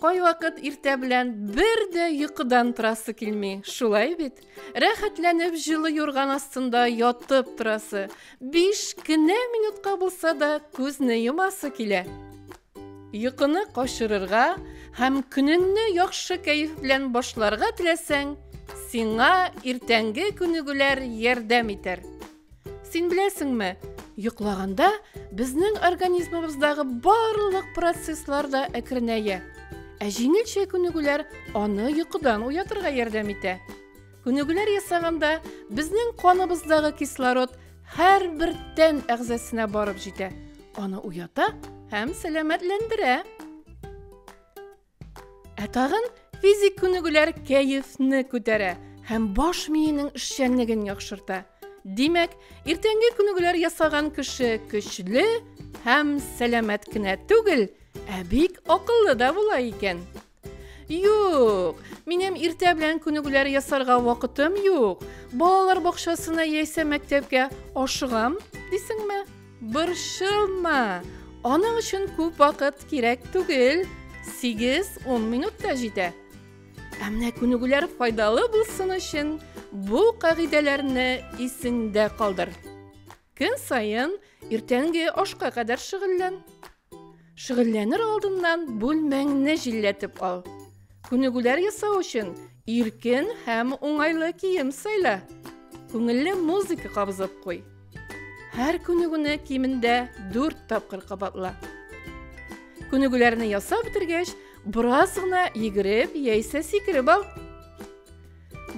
Кайвакыт иртә белән бер дә йокыдан торасы килми, шулай бит? Рәхәтләнеп җылы юрган астында ятып торасы, 5 кенә минутка булса да күзне йомасы килә. Йокыны качырырга һәм көнеңне яхшы кәеф белән башларга теләсәң, сиңа иртәнге күнегүләр ярдәм итәр. Син беләсеңме, йоклаганда безнең организмыбыздагы барлык процесслар да әкренәя. Ә җиңелчә күнегүләр аны йокыдан уятырга ярдәм итә. Күнегүләр ясаганда безнең каныбыздагы кислород һәрбер тән әгъзасына барып җитә, аны уята һәм сәламәтләндерә. Ә тагын физик күнегүләр кәефне күтәрә һәм баш миенең эшчәнлеген яхшырта. Димәк, иртәнге күнегүләр ясаган кеше көчле һәм сәламәт кенә түгел, ә бик акыллы да була икән. Юк, минем иртә белән күнегүләр ясарга вакытым юк. Балалар бакчасына яисә мәктәпкә ашыгам, дисеңме? Борчылма! Аның өчен күп вакыт кирәк түгел. 8-10 минут та җитә. Ә менә күнегүләр файдалы булсын өчен бу кагыйдәләрне исеңдә калдыр. Көн саен иртәнге ашка кадәр шөгыльлән. Шөгыльләнер алдыннан бүлмәңне җилләтеп ал. Күнегүләр ясау өчен иркен һәм уңайлы кием сайла. Күңелле музыка кабызып куй. Һәр күнегүне кимендә 4 тапкыр кабатла. Күнегүләрне ясап бетергәч, бераз гына йөгереп яисә сикереп ал.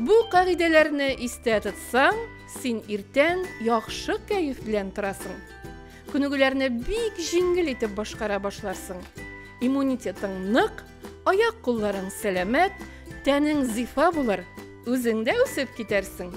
Бу кагыйдәләрне истә тотсаң, син иртән яхшы кәеф белән торасың. Күнегүләрне бик җиңел итеп башкара башларсың. Иммунитетың нык, аяк-кулларың сәламәт, тәнең зифа булыр, үзең дә үсеп китәрсең.